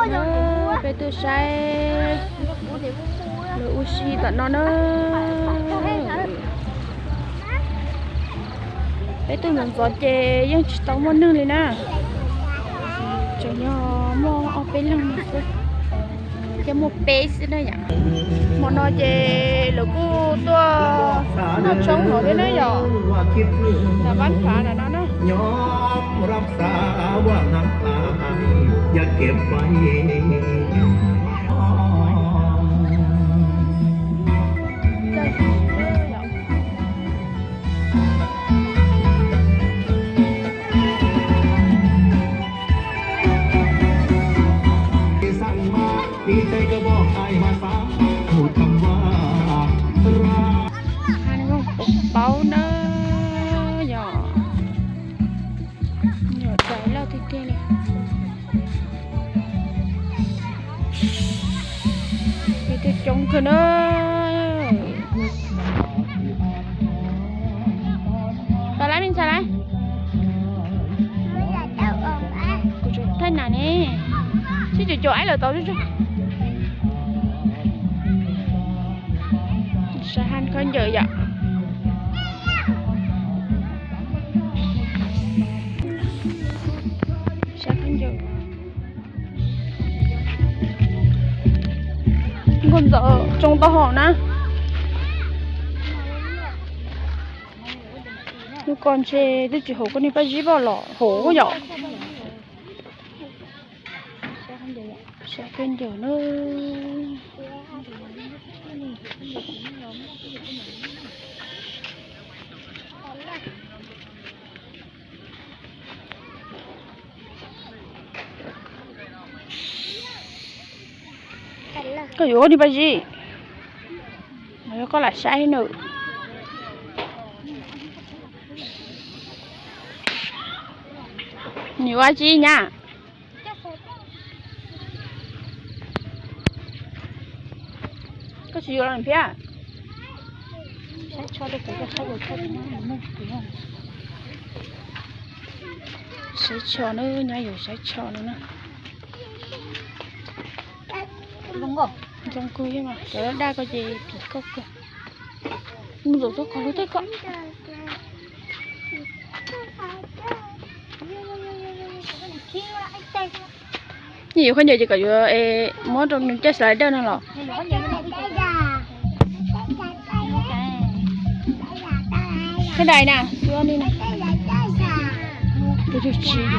Peb tuaj saib lawv ua si tom no na. Peb tuaj ntxov ntxov ces yeej tsis tau muaj neeg li na. Tseem yog muaj ob peb leeg no xwb, thiab muaj peb xwb na yom. Hmo no ces lawv kuj tuaj noj tshoob hauv thiab na yom. Nram Vab Phav nram no na. Paub na yom. Nyuam tais loj tiag tiag li. Peb tuaj coob kawg na. Tau lawm me ntxhais lawm. Kuv tsuas thaij nam ne. Sib cuam cuam ib lawm tau tsuj tsuag. Saib hab khaub ncaws yom. Saib khaub ncaws. Nkauj ntxawm tsoo tau hauv na. Hnub ko ntshe twb tsis haum koj niag Paj Zib poj los haum yom. Saib khaub ncaws na. Koj yuav ua niag Paj Zib, koj lam saib na. Nws ua tsi nyab? Koj tsis yuav los thiab. Saib tsho na, nyab yuav saib tsho no na. Zoo kawg mas, cov daj ko ces phim koj kawg. Mus zaum txog qhov lub teb ko. Nyiam yuav khaub ncaws ces kom yuav, muab rau nws caij slider no los. Khaub ncaws na, yuav li na. Peb caug tsib.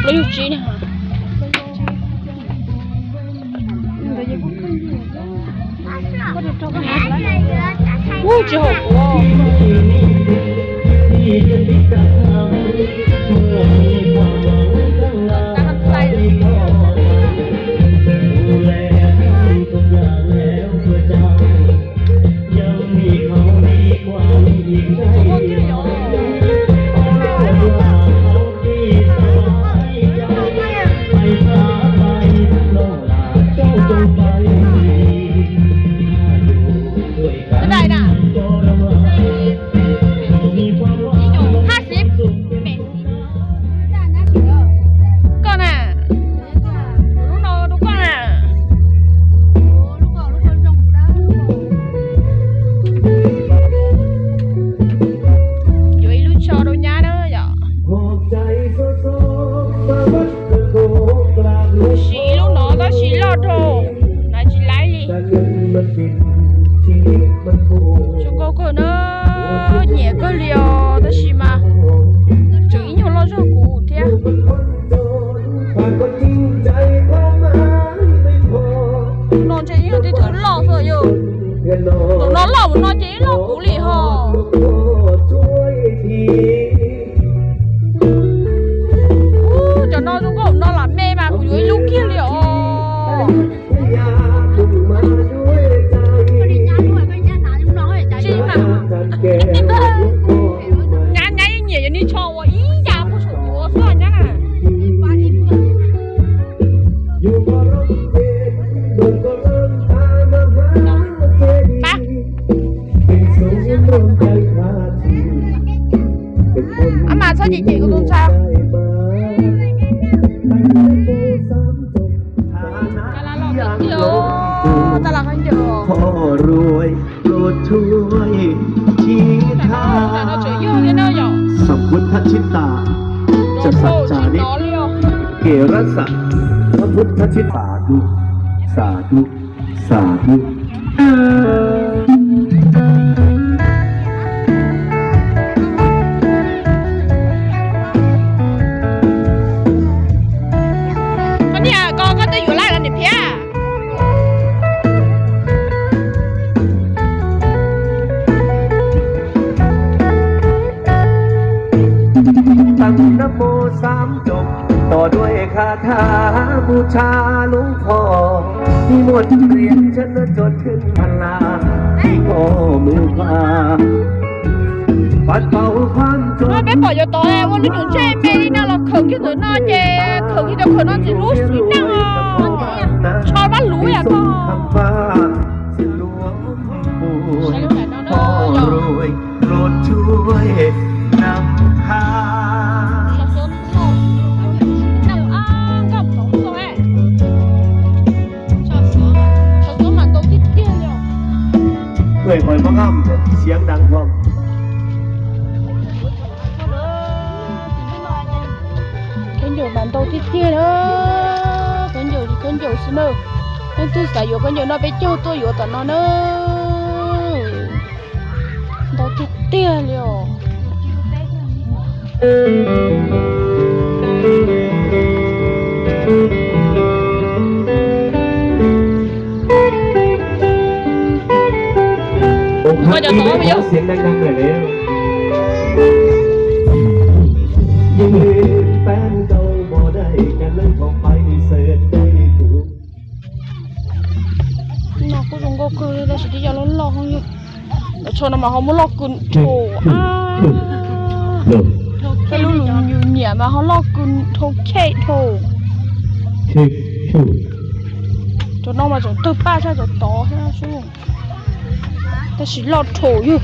Plaub caug tsib ne. Ub, tsis haum kuv. Koj na, lub no rau koj na. Yuav ib lub tsho rau nyab na yom. Siv ib lub no tab sis loj dhau, hnav tsis laib li. Zoo nkauj kawg na, nyiam kawg li os, tab sis mas tseem ib nyuag loj zog kuv thiab. No ntshe ib nyuag tib thwv loj xwb yog. Tus no loj mus no ces ib loj kuv li ho. Ub, cov no zoo nkauj no lam me mas kuv yuav ib lub kiag li os. Tsis mas, nyab, nyab yeej nyiam yuav niag tsho uas ib yam puag saum ntuav xwb nyab na. Tab laj loj tiag tiag, tab laj khaub ncaws. Tam no tseem yog li no yom. Xas khuv thab tshib tas, tsa xas tsa li. Kev rab xas, xas khuv thab tshib tas, xas tu, xas tu, xas tu. Koj niam, koj, koj twb yuav lawm los niam Phiab? Tag nab mo xab ncoom, tom duaj kha thab mus tshaj lub kho, ib muaj riam tshab nab tso thwj pha la, ib kho mus pha. Peb pom yuav tod ua lub num ntsej me li no los khawm kiag ntawm no ces khawm kiag rau khawm no ntxim hlub xwb na. Tsho pab luv yam ko. Khaub ncaws mas ntau tiag tiag na, khaub ncaws li khaub ncaws xwb na. Leej twg xav yuav khaub ncaws no peb caug tuaj yuav tom no na. Ntau tiag tiag li os. Koj cov tod yog no kuj zoo nkauj kawg li tab sis twb yog loj loj yog. Cov tsho no mas ho muab loj kws dhau, lub lus nyiam mas ho loj kws dhau, chem dhau. Cov no mas tseem tawg paj tshaj cov tod thiab. Tab sis loj dhau yog.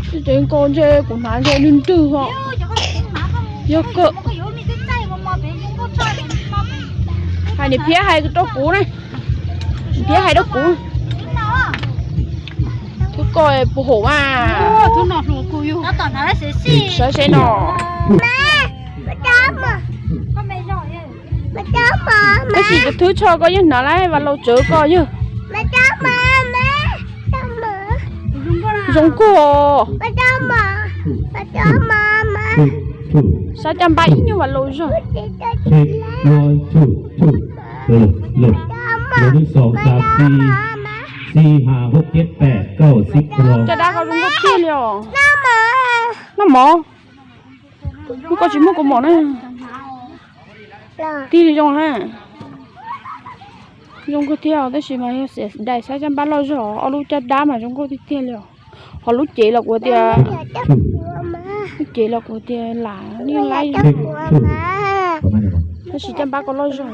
Tsis ceev ko ntshe kuv hnav ntshe nws ntwg ho. Yog kawg. Hais niam Phiab hais rau kuv na. Niam Phiab hais rau kuv. Thwb koj puas haum mas. Saib seb no. Tab sis cov thwb tsho koj yeej hnav lawm, Vas Laus tsawv koj yog. Zoo nkauj. Sab caj npab ib nyuag Vas Laus zog. Caj dab koj zoo nkauj tiag li os. Noj mov. Koj tsis muab kuv mov na. Tig zoo na. Zoo nkauj tiag tab sis mas yog xiam dais sab caj npab loj zog, ob lub caj dab mas zoo nkauj tiag tiag li os. Ho lub cev los kuv tias, lub cev los kuv tias lam niaj laib, tab sis caj npab koj loj zog.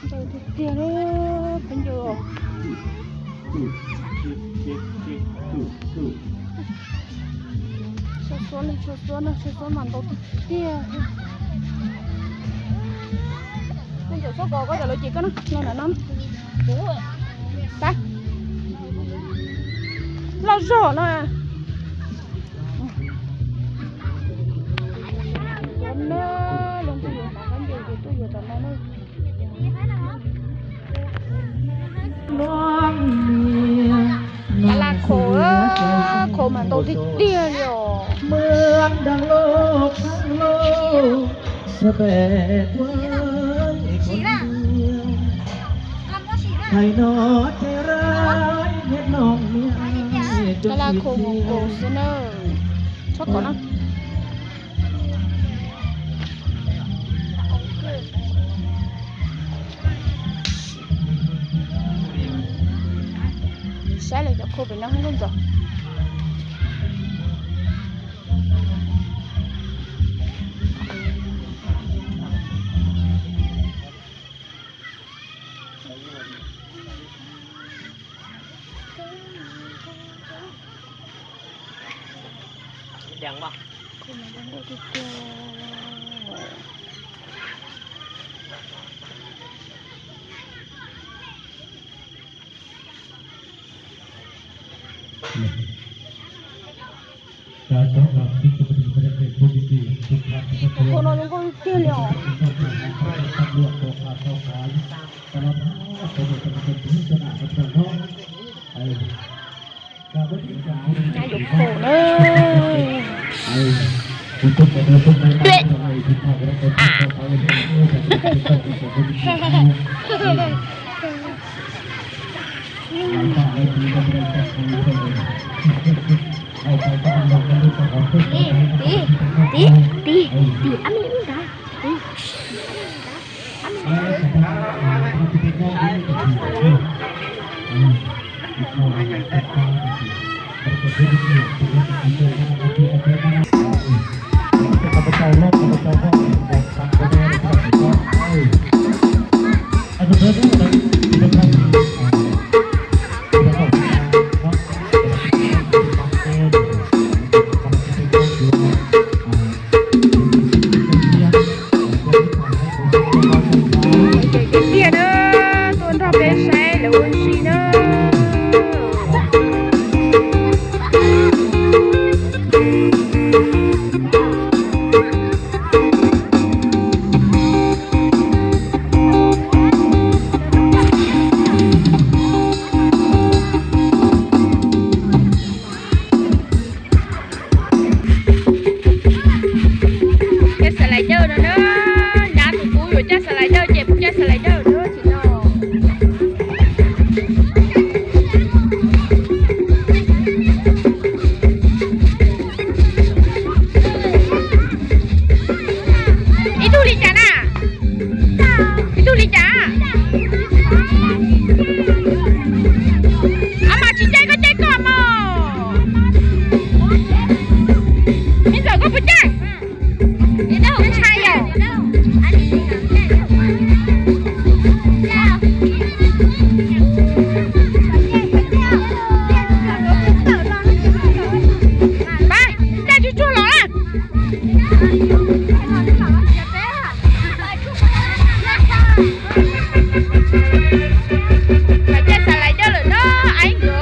Ntau tiag tiag, peb ncua. Tshuaj xuab, tshuaj xuab no, tshuaj xuab mas ntau tiag tiag. Koj ntawm xub kos koj cov lawv ces koj no, los nram no. Loj zog no. Tab laj khaus, khaus mas ntau tiag tiag li os. Tab laj khaus mas khaus xwb na. Txhob kov na. Saib lawv cov khaus pem no nkauj ntxaws. Tus no zoo nkauj tiag li os. Nyab yuav pom na. Tim, tim, tim, tim, ab mi ub nrad. Tiag na, tuaj nrog peb saib lawv ua si na. Caij xav lais dawj no na, nrab tus tub yuav caij xav lais dawj ces kuv caij xav lais dawj na tsis no. Ib tug li cas na? Ib tug li cas? Ab mas tsis caij koj caij koj mog. Me ntxawm koj puas caij? Ntshai yom. Pab, caij tsuag tsuag los na. Mas caij xav lais dawj lawm na, aib nkawd.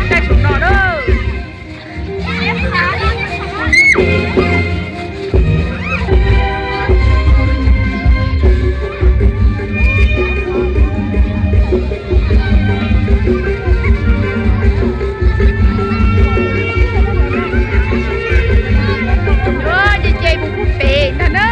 Caij saum no na. Ces ces mus kuj pem ntag na.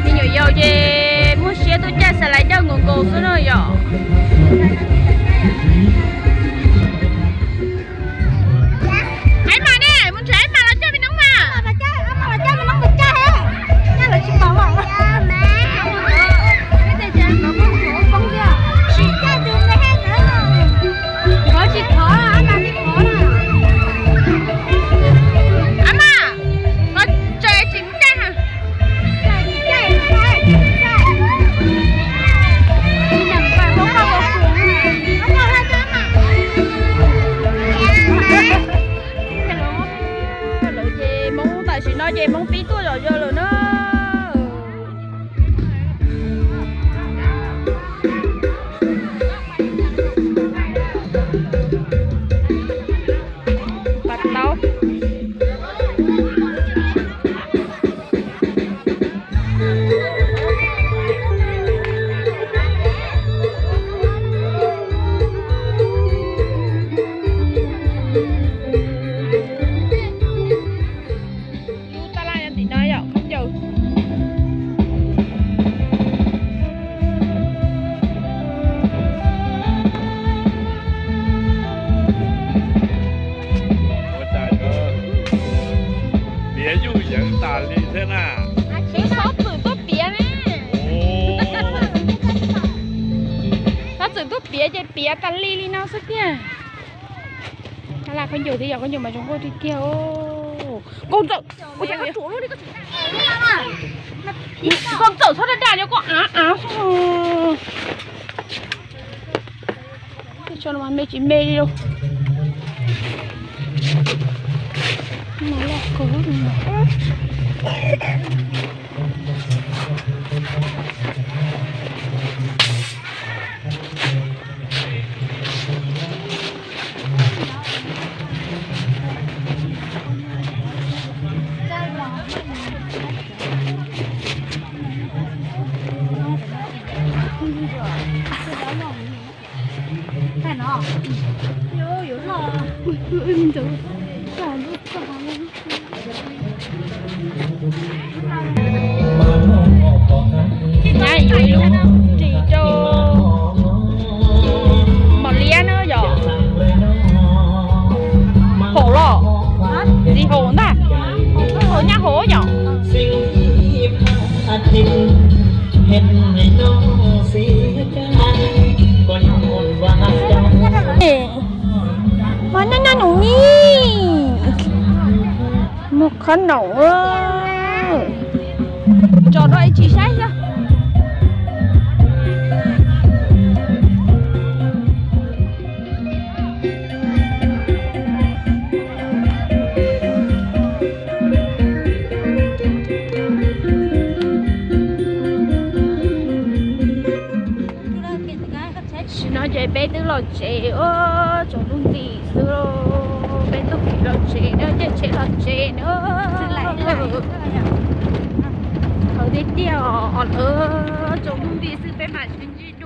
Me nyuam yaus ces muaj siab tuaj caij xav lais dawj nkaus nkaus xwb na yom. Aib mas ne, mus nrhiav aib mas los coj me noob mas. Aib mas, los tsev tsis mus caij. Lawv ces Hmoob tam sim no ces Hmoob pib tuaj zom zaws lawm na. Pas taub. Lub tab laj nyob tim no yom, khaub ncaws. Piav yuj yeev tas li thiab na. Tsis xob txwm tuaj piav ne. Tuaj piav ces piav tas li li no xwb tiag. Tab laj khaub ncaws thiab yog khaub ncaws mas zoo nkauj tiag tiag. Nkauj ntxawm, nkauj ntxawm txhob daj daj nyob koj av av. Tso no mas me tsis me li lauj. Nyab yuav ib lub ris rau mos liab na yom. Haum los, txiv haum ntag, haum nyab haum yom. Mas nyob nyob nus nij, mus qhov naum, tso rau ib tsis saib xwb. Tam sim no ces peb twb los tsev, tsaus ntuj nti xwb, peb tuaj kev los tsev na, caij tsheb los tsev na. Thaum tiag tiag os, lawv tsaus ntuj nti xwb peb mam sib ntsib.